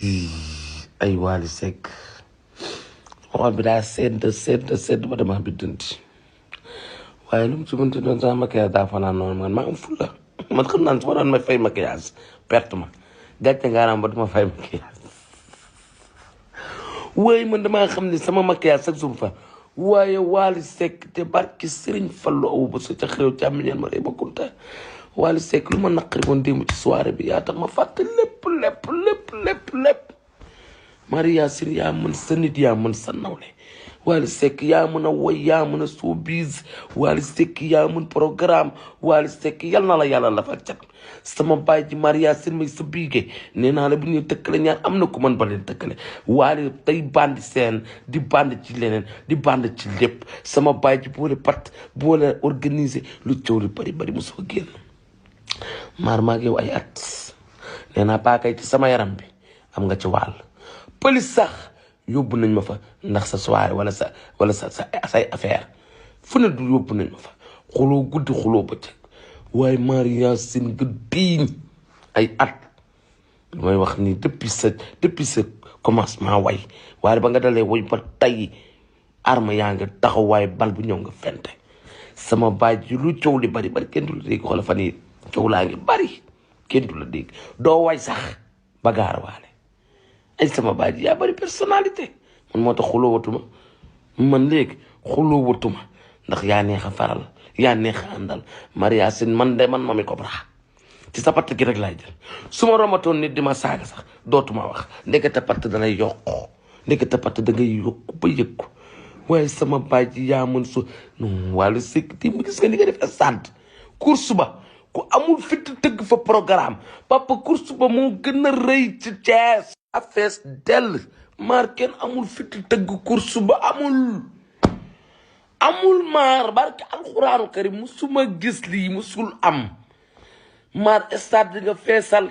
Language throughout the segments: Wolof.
ay Wally Seck xool bi daa sedd ba dama biddanti waaye lu mu ci mënti doon sama maquillage daa fanaan noonu man maa am fulla man xam naa ne su ma doon may fay maquillage perte ma gàcce ngaaraam ba duma fay maquillage waaye man damaa xam ne sama maquillage chaque jour fa waaye Wally Seck te barki Serigne Fallou awu ba sa ca xew ci am ñeen ma rey ba kunta Wally Seck lu ma naqari woon démb ci soirée bi yaa tax ma fàtte lépp Maria Sine yaa mën sa nit yaa mën sa nawle Wally Seck yaa mën a woy yaa mën a showbiz Wally Seck yaa mën programme Wally Seck yal na la yàlla la fa cat sama baay ji Maria Sine may sa biige nee naa la bu ñuy tëkkale ñaar am na ku mën ba leen tëkkale Wally tey bandi seen di bandi ci leneen di bandi ci lépp sama baay ji boole pat boole organiser lu coow li bari mu soo génn maar maa ngi yow ay at nee naa paakay ci sama yaram bi am nga ci wàll police sax yóbbu nañ ma fa ndax sa soirée wala say affaire fu ne du yóbbu nañ ma fa xuloo guddi xuloo bëccëg waaye Maria Sine nga diiñ ay at lu may wax nii depuis sa commencement way waaye ba nga dalee woy ba tey arme yaa nga taxaw waaye bal bu ñëw nga fente sama baay ji lu coow li bari kenn du la dégg xoolal fan yii coow laa ngi bari kenn du la dégg doo way sax ba gaar waale ay sama baay ji yaa bari personnalité man moo tax xuloo watuma man léegi xuloo watuma ndax yaa neex a faral yaa neex a àndal Maria Sine man Mamy Cobra ci sa patt gi rek laay jël su ma romatoon nit di ma saaga sax dootuma wax ndekete patt danay yokk ndekete patt da ngay yokk ba yëg ko waaye sama baay ji yaa mën su Wally Seck ti mu gis nga ni nga def stade course ba ku amul fit tëgg fa programme papa course ba moo gën a rëy ci Thiès a fees dell maar kenn amul fit tëgg course ba amul maar barke alxuraanu karim musuma gis lii musul am maar stade nga feesal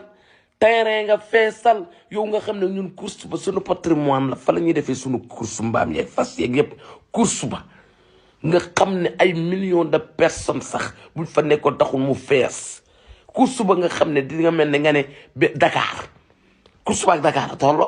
terrain nga feesal yow nga xam ne ñun course ba sunu patrimoine la fa la ñuy defee sunu course mbaam yeeg fas yeeg yëpp course ba nga xam ne ay millions de personnes sax buñ fa nekkoon taxul mu fees course ba nga xam ne di nga mel ne nga ne Dakar course ba ak Dakar tolloo